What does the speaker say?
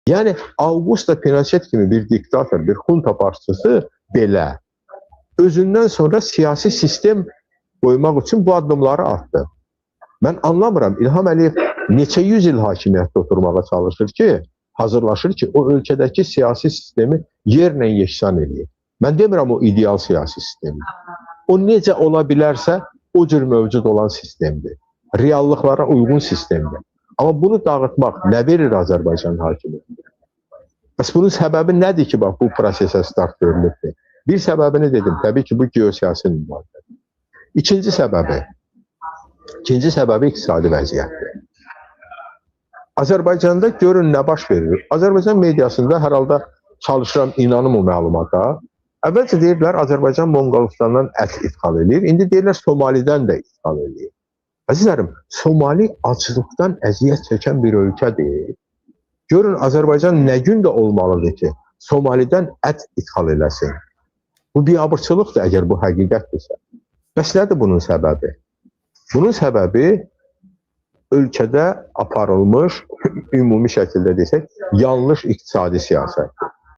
Yəni Augusto Pinochet kimi bir diktator, bir xunta başçısı belə özündən sonra siyasi sistem qoymaq üçün bu addımları atdı. Mən anlamıram, İlham Əliyev neçə yüz il hakimiyyətdə oturmağa çalışır ki, hazırlaşır ki, o ölkədəki siyasi sistemi yerlə yeksan eləyir. Mən demirəm o ideal siyasi sistemdir. O necə ola bilərsə, o cür mövcud olan sistemdir. Reallıqlara uyğun sistemdir. Amma bunu dağıtmaq nə verir Azərbaycan hakimiyyətinə? Bəs bunun səbəbi nədir ki, bax bu prosesə start verilibdir? Bir səbəbini dedim, təbii ki, bu geosiyasi mübadilədir. İkinci səbəbi iqtisadi vəziyyətdir. Azərbaycanda görün nə baş verir. Azərbaycan mediasında hər halda çalışıram inanım o məlumata. Əvvəlcə deyirdilər Azərbaycan Monqolistandan ət idxal eləyir. İndi deyirlər Somalidən də idxal eləyir. Əzizlərim, Somali aclıqdan əziyyət çəkən bir ölkədir. Görün Azərbaycan nə gündə olmalıdır ki, Somalidən ət idxal eləsin. Bu biabırçılıqdır əgər bu həqiqətdirsə. Bəs nədir bunun səbəbi? Bunun səbəbi ölkədə aparılmış, ümumi şəkildə desək, yanlış iqtisadi siyasətdir.